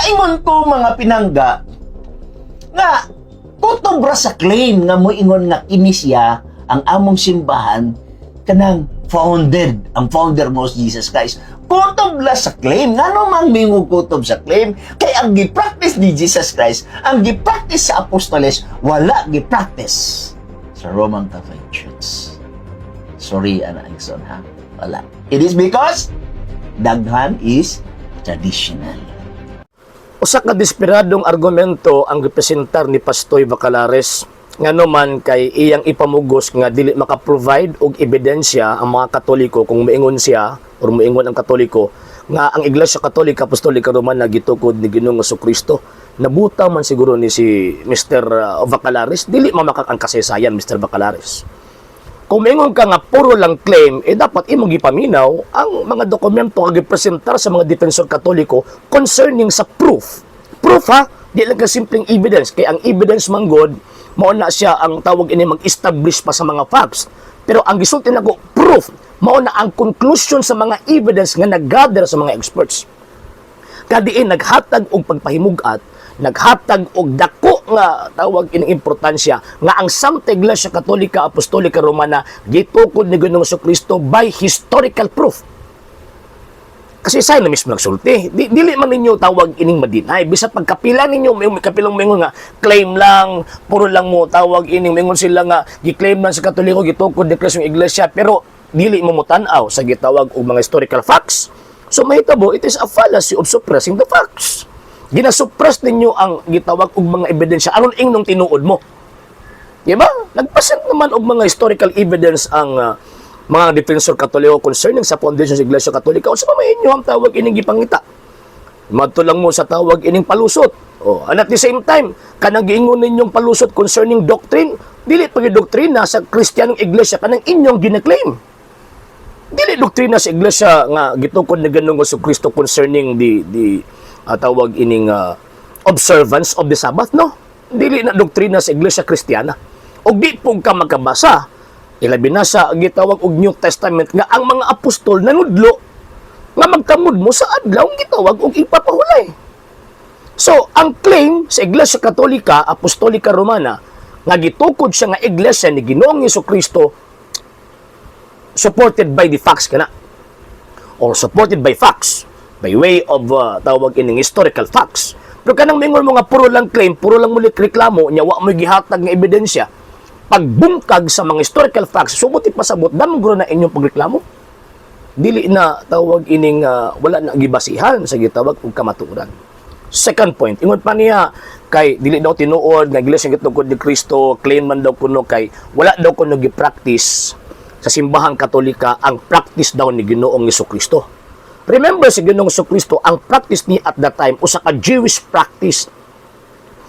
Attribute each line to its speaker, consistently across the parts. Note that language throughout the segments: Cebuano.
Speaker 1: Makaingon ko, mga pinangga, nga kutob ra sa claim nga moingon nga kini siya ang among simbahan kanang founded, ang founder mo si Jesus Christ. Kutob la sa claim. Ngano mang mingon kutob sa claim? Kay ang gi-practice ni Jesus Christ, ang gi-practice sa apostoles, wala gi-practice sa Roman Catholic Church. Sorry, ana igsoon ha. Wala. It is because daghan is traditional.
Speaker 2: Usa ka desperadong argumento ang gipresentar ni Pastoy Bacalares, ngano man kay iyang ipamugos nga dili maka-provide og ebidensya ang mga Katoliko kung moingon siya or moingon ang Katoliko nga ang Iglesia Katolika Apostolika Romana gitukod ni Ginoong Kristo. Nabuta man siguro ni si Mr. Bacalares, dili mamakak ang kasaysayan, Mr. Bacalares. Kung moingon ka nga puro lang claim, eh dapat imong gipaminaw ang mga dokumento nga gipresentar sa mga defensor Katoliko concerning sa proof. Proof ha, di lang ka simpleng evidence. Kay ang evidence man god, mao na siya ang tawag ini mag-establish pa sa mga facts. Pero ang gisulti nako, proof, mao na ang conclusion sa mga evidence nga nag-gather sa mga experts. Kadiin naghatag og pagpahimugat, naghatag og dako nga tawag ining importansya nga ang Santa Iglesia Katolika Apostolika Romana gitukod ni Ginoong Kristo by historical proof. Kasi sa na mismo nagsulti. Dili man ninyo tawag ining ma-deny. Bisag pagkapila ninyo, may kapilang mingon nga claim lang, puro lang mo tawag ining mingon sila nga gi-claim lang sa Katoliko gitukod ni Kristo yung iglesia, pero dili mo motan-aw sa gitawag og mga historical facts. So mahitabo, it is a fallacy of suppressing the facts. Ginasuppress ninyo ang gitawag og mga ebidensya aron ingnong tinuod mo. Di ba? Nagpresent naman og mga historical evidence ang mga defensor Katoliko concerning sa foundation sa Iglesia Katolika. Unsa pa may inyo ang tawag ining gipangita? Madto lang mo sa tawag ining palusot. Oh, and at the same time, kanang giingon ninyong palusot concerning doctrine, dili pa gyud doktrina sa Kristiyanong Iglesia kanang inyong gina-claim. Dili doktrina sa iglesia nga gitukod ni Ginoong Kristo concerning the tawag ining observance of the Sabbath, no? Dili na doktrina sa Iglesia Kristiyana. Og di pug ka magkabasa, ilabi na sa gitawag og New Testament, nga ang mga apostol nanudlo nga magkamud mo sa adlaw gitawag og ipapahulay. So, ang claim sa Iglesia Katolika Apostolika Romana nga gitukod siya nga iglesia ni Ginoong Kristo, supported by the facts kana or supported by facts by way of tawag ining historical facts. Pero kanang mingon mo nga puro lang claim, puro lang muli reklamo nya wa mo gihatag nga ebidensya, pagbungkag sa mga historical facts, sumot ipasabot damgo na inyong pagreklamo, dili na tawag ining wala na gibasihan sa gitawag og kamatuoran. Second point, ingon pa niya kay dili daw tinuod nga iglesia gitukod ni Kristo, claim man daw kuno kay wala daw kuno gi-practice sa simbahang Katolika ang practice daw ni Ginoong Kristo. Remember, si Ginoong Kristo, ang practice ni at that time usa ka Jewish practice.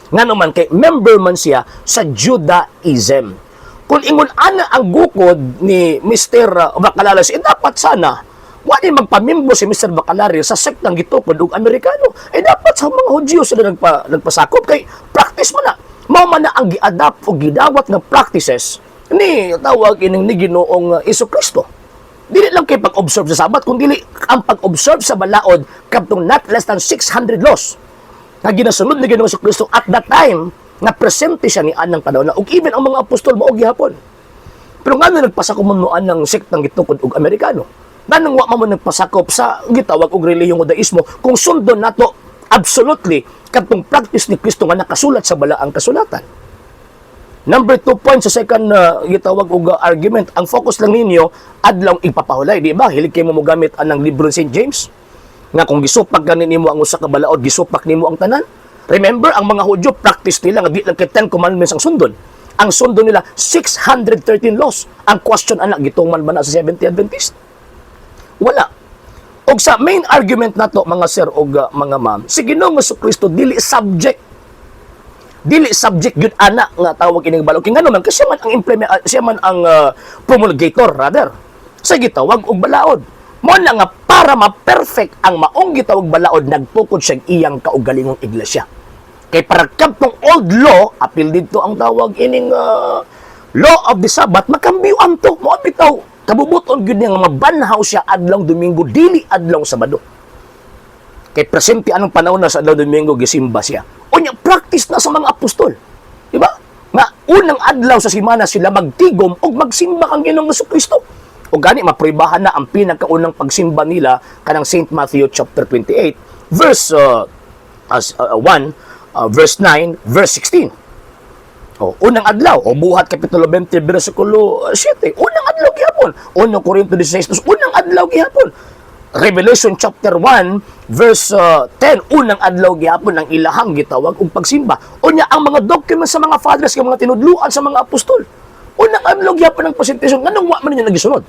Speaker 2: Ngano man kay member man siya sa Judaism. Kung ingon ana ang gukod ni Mr. Bacalares, eh dapat sana wala magpamimbo si Mr. Bacalares sa sektang gitukod og Amerikano. Eh dapat sa mga Hudyo sila nagpasakop kay practice mo na. Mao man na ang gi-adapt o gidawat nga practices ni tawag ining ni Ginoong Kristo. Dili lang kay pag-observe sa Sabat, kung dili ang pag-observe sa balaod kadtong not less than 600 laws nga ginasunod ni Ginoong Kristo at that time nga presente siya ni anang panahon na, ug even ang mga apostol mao gihapon. Pero ngano nagpasakop man mo anang sektang gitukod og Amerikano? Nganong wa man mo nagpasakop sa gitawag og relihiyong Judaismo kung sundon nato absolutely kadtong practice ni Kristo nga nakasulat sa balaang kasulatan? Number two point sa second gitawag og argument, ang focus lang ninyo adlaw ipapahulay, di ba? Hilig kay mo mogamit anang libro ni St. James nga kung gisupak gani nimo ang usa ka balaod, gisupak nimo ang tanan. Remember, ang mga Hudyo, practice nila nga di lang kay 10 Commandments ang sundon. Ang sundon nila 613 laws. Ang question ana, gituman ba na sa Seventh Adventist? Wala. Og sa main argument nato, mga sir og mga ma'am, si Ginoong Kristo dili subject gyud ana nga tawag ining balaod. Kay ngano man kasi siya man ang implement, siya man ang promulgator rather sa gitawag og balaod. Mo na nga para ma-perfect ang maong gitawag balaod, nagtukod siya iyang kaugalingong iglesia. Kay para kadtong old law, apil dito ang tawag ining law of the Sabbath, makambiyuan to. Mo bitaw kabubuton gyud niya nga mabanhaw siya adlong Domingo, dili adlong Sabado. Kay presente anong panahon na sa adlaw Domingo gisimba siya. Unya practice na sa mga apostol. Di ba? Nga unang adlaw sa simana sila magtigom og magsimba kang Ginoong Kristo. O gani mapruibahan na ang pinakaunang pagsimba nila kanang St. Matthew chapter 28 verse 1, verse 9, verse 16. O, unang adlaw, o Buhat kapitulo 20 bersikulo 7, unang adlaw gihapon. 1 Corinto 16, unang adlaw gihapon. Revelation chapter 1 verse 10, unang adlaw gihapon ang ilahang gitawag og pagsimba. Unya ang mga documents sa mga fathers nga mga tinudluan sa mga apostol. Unang adlaw gihapon ang presentation, nganong wa man ninyo nagisunod?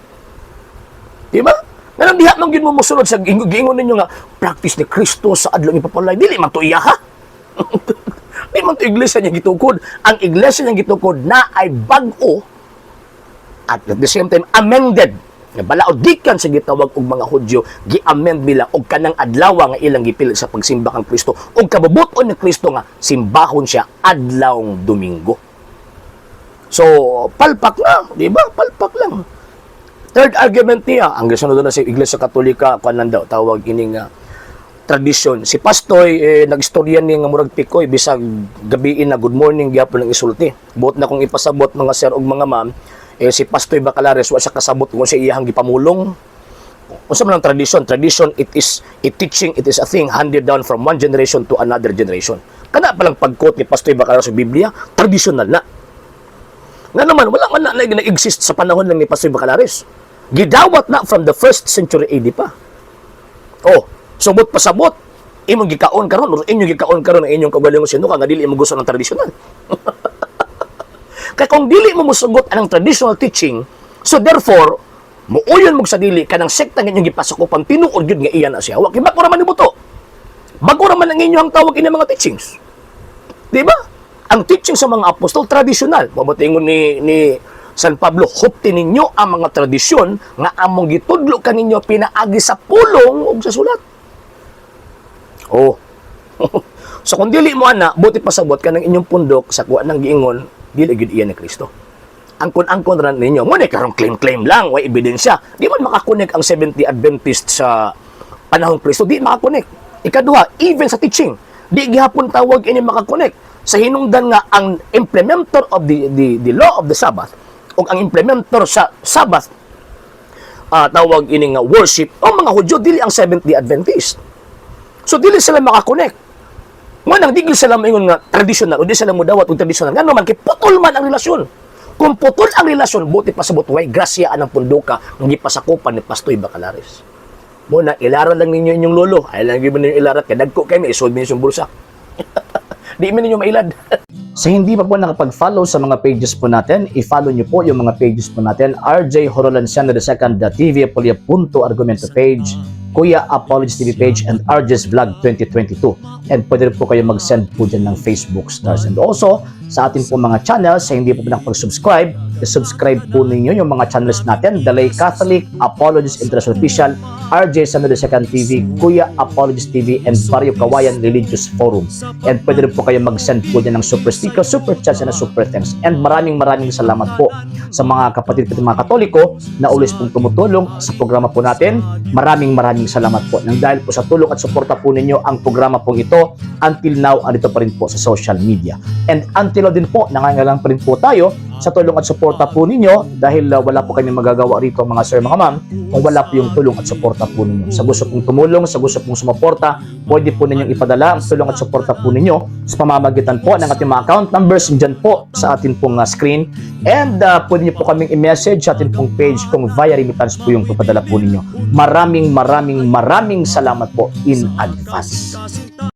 Speaker 2: Di ba? Nganong diha man gyud mo mosunod sa giingon ninyo nga practice ni Kristo sa adlaw ipapalay, dili man to iya ha. Di man to iglesia niya gitukod. Ang iglesia niya gitukod na ay bag-o at the same time amended nga balaod gikan sa gitawag og mga Hudyo, gi-amend nila og kanang adlaw nga ilang gipili sa pagsimba kang Kristo og kabubut-on ni Kristo nga simbahon siya adlawng Domingo. So palpak na, di ba? Palpak lang. Third argument niya, ang gisunod na sa Iglesia Katolika kuan lang daw, tawag ining tradisyon. Si Pastoy eh, nagstorya ni nga murag pikoy bisag gabiin na good morning gyapon ang isulti. Buot na kong ipasabot, mga sir ug mga ma'am, eh, si Pastoy Bacalares wa siya kasabot kung sa iyahang gipamulong. Unsa man ang tradisyon? Tradition, it is a teaching, it is a thing handed down from one generation to another generation. Kana palang pag-quote ni Pastoy Bacalares sa Biblia, traditional na. Nga naman, wala man na nag-exist sa panahon lang ni Pastoy Bacalares. Gidawat na from the first century AD pa. Oh, subot pasabot. Imong gikaon karon or inyong gikaon karon ang inyong kaugalingong sinuka nga dili mo gusto ng tradisyonal. Kay kung dili mo mosugot ang traditional teaching, so therefore, muuyon mo sa dili kanang sekta nga inyong gipasakupan, tinuod gyud nga iya na siya. Wa kay bag-o ra man nibuto. Bag-o ra man ang inyong tawag ini mga teachings. Di ba? Ang teaching sa mga apostol, traditional. Mabutingon ni San Pablo, hupti ninyo ang mga tradisyon nga among gitudlo kaninyo pinaagi sa pulong ug sa sulat. Oh. So kung dili mo ana, buti pasabot kanang inyong pundok sa kuha ng giingon, dili gyud iya ni Kristo. Angkon-angkon ra ninyo. Mo ni karong claim-claim lang, way ebidensya. Di man makakonek ang Seventh-day Adventist sa panahon Kristo, di makakonek. Ikaduha, even sa teaching, di gihapon tawag ini makakonek. Sa hinungdan nga ang implementer of the law of the Sabbath o ang implementer sa Sabbath tawag ini nga worship o mga Hudyo, dili ang Seventh-day Adventist. So dili sila makakonek. Mo nang di sila maingon nga traditional o di sila modawat og traditional. Ngano man kay putol man ang relasyon. Kung putol ang relasyon, buti pasabot way grasya anang punduka nga gipasakupan ni Pastoy Bacalares. Mo na ilaran lang ninyo inyong lolo. Ay lang gyud ninyo ilaran kay dagko kay may isod ninyo yung bulsa. Di man ninyo mailad.
Speaker 3: Sa hindi pa po nakapag-follow sa mga pages po natin, i-follow nyo po yung mga pages po natin. RJ Horolanciano II, TV Apolia Punto Argumento page, Kuya Apologies TV page, and RJ's Vlog 2022. And pwede rin po kayo mag-send po dyan ng Facebook stars. And also, sa atin po mga channels, sa hindi po nakapag-subscribe, i-subscribe po ninyo yung mga channels natin. The Lay Catholic, Apologies International Official, RJ Samuel II TV, Kuya Apologies TV, and Barrio Kawayan Religious Forum. And pwede rin po kayo mag-send po dyan ng super sticker, super chats, and super thanks. And maraming maraming salamat po sa mga kapatid ko mga Katoliko na always pong tumutulong sa programa po natin. Maraming maraming salamat po. Nang dahil po sa tulong at suporta po ninyo ang programa pong ito, until now, andito pa rin po sa social media. And until now din po, nangangailangan pa rin po tayo sa tulong at suporta po ninyo dahil wala po kami magagawa rito, mga sir, mga ma'am, kung wala po yung tulong at suporta po ninyo. Sa gusto pong tumulong, sa gusto pong sumuporta, pwede po ninyong ipadala ang tulong at suporta po ninyo sa pamamagitan po ng ating mga account numbers dyan po sa atin pong screen. And pwede niyo po kaming i-message sa atin pong page kung via remittance po yung papadala po ninyo. Maraming maraming maraming salamat po in advance.